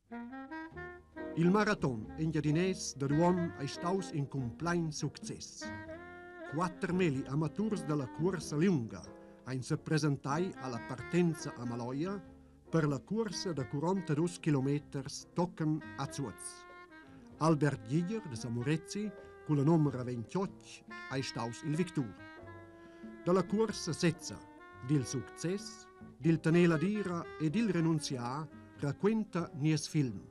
Il maraton engiadinès dad uonn ei staus in cumplein success. Quatermelli amaturs dalla cuorsa liunga ein sepresentai alla partenza a Maloja per la cuorsa da 42 kilometers tochen a Zuoz. Albert Giger de Samurezi culla numera 28 ei staus il victur. Dalla cuorsa sezza, dil success, dil tener la dira e dil renunziar raquenta nies film.